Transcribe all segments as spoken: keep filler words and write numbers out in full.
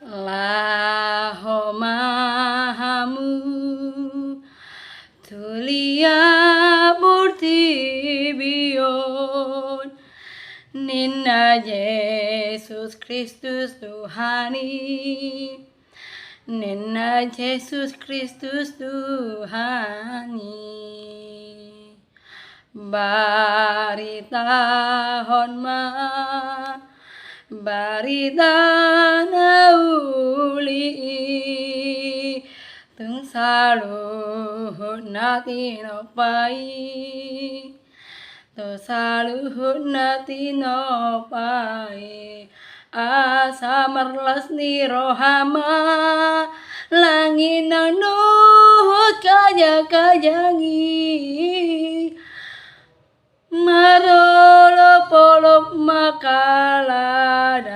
Laho ma hamu tu liat portibi on, ninna Jesus Kristus Tuhan i, ninna Jesus Kristus Tuhan i. Baritahon ma barita na uli i tu saluhut na tinompa i, tu saluhut na tinompa i. Asa marlas ni roha ma langit nang dohot kajang-kajang i. Marolopolop ma haladangi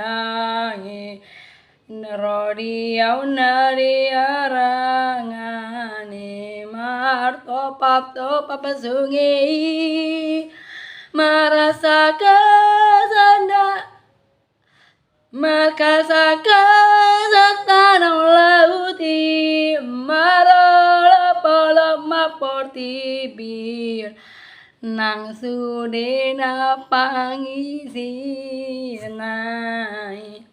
ro di ahu na di arangan i, martopap-topap sunge i, marasa kasanda, markasa-kasa tano laut i, marolopolop ma portibi on nang sude na pangisina i.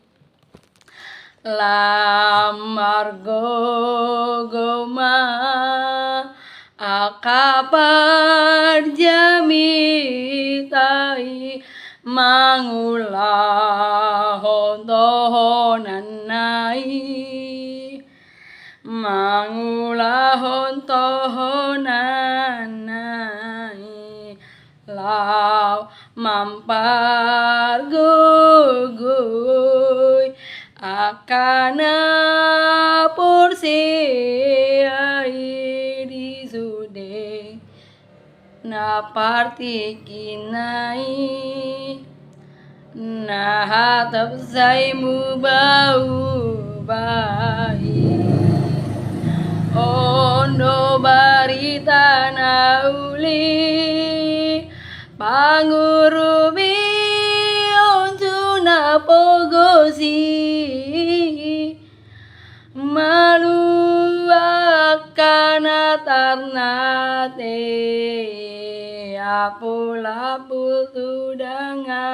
Lam margogo ma angka parjamita i mangulahon tohonanna i, mangulahon tohonanna i. Laho mampargogoi angka na porsea i di sude na partingkina i, na hatop sai muba-uba i. On do barita na uli, pangurupion tu na pogos i, malua angka na tarnate, apul-apul tu dangka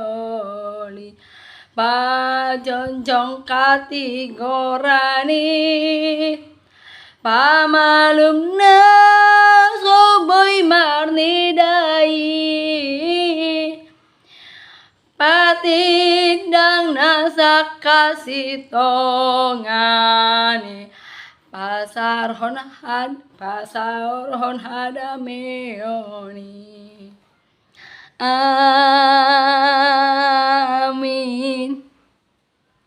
oli, pajongjong hatigoran i, pamalum na so boi marnida i, patindang na sangkasi tongan i, pasaorhon had-, pasaorhon hadameon i. A-